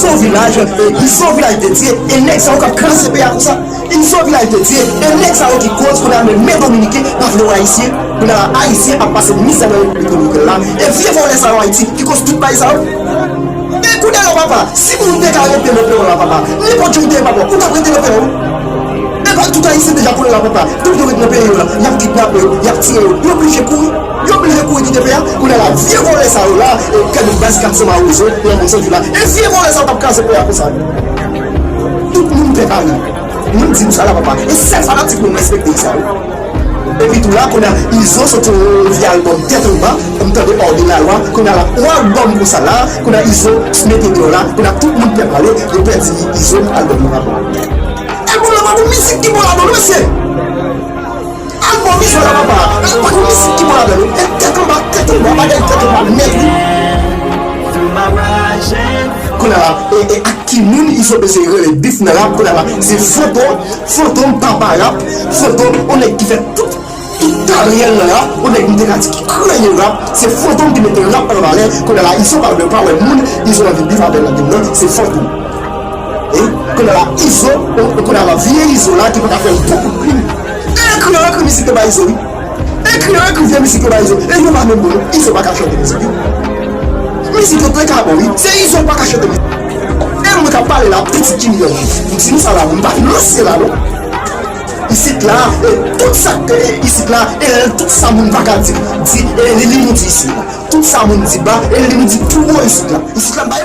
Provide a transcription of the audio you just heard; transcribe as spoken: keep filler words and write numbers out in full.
Izo Vilaj, e Izo Vilaj de Dye, e nèg sa yo k ap kraze peyi a konsa. Izo Vilaj de Dye, e nèg sa yo ki koz kounye a menm men Dominiken pa vle wè Ayisyen, kounye a la Ayisyen ap pase mizè nan Repiblik Dominikèn la, e vye vòlè sa yo Ayiti ki koz tout bagay sa yo. E kounye a la papa, si moun te ka rete nan peyi w la papa, nenpòt jan w te ye papa, ou t ap rete nan peyi w. E pa tout Ayisyen deja konnen la papa. Tout yo ret nan peyi yo la. Y ap kidnape yo, y ap tiye yo. Yo blije kouri. Yo blije kouri kite peyi a. Kounye a la, vye vòlè sa yo la, e, kèk baz kat san mawozo, nan moun santi la. E vye vòlè sa yo k ap kraze peyi a konsa. Tout moun pè pale. Moun di nou sa la papa. E sèl fanatik nou respekte sa yo. Epi tou la, kounye a, Izo soti yon vye albòm tèt anba, m tande Hors de la loi, kounye a la, yon albòm konsa la, kounye a Izo mete deyò la, kounye a tout moun pè pale, yo pèdi Izo albòm nan papa. Albòm nan pa gon mizik ki bon ladan non mesye. Albòm Izo la papa, pa gon mizik ki bon ladan non. E tèt anba, tèt anba, bagay tèt anba nèt wi. Kounye a la, e, e ak ki moun Izo bezwen rele bif nan rap, kounye a la, se Fantom, Fantom papa rap, Fantom, yon nèg ki fè tout, tout karyè l nan rap, yon nèg m te ka di ki kreye rap, se Fantom ki mete rap an valè, kounye a la, Izo pa vle pa wè moun, Izo anvi bif avè l nan game nan, se Fantom. E, kounye a la, Izo, o, kounye a la, vye Izo la ki pa ka fè yon bon kout krim. Ekri an ekri mizik yo ba Izo wi. Ekri an ekri vye mizik yo ba Izo. E yo pa menm bon non. Izo pa ka chante mizik yo. Mizik yo te ka bon wi. Se Izo pa ka chante mizik. E mwen k ap pale la, pitit ki milyon. M di nou sa la, m pa nan sye la non. Isit la, e tout sa k, e, isit la, e tout sa moun pa ka di, di, e li, li nou di isit la. Tout sa moun di ba, e li nou di pi wo isit la. Isit la, m pa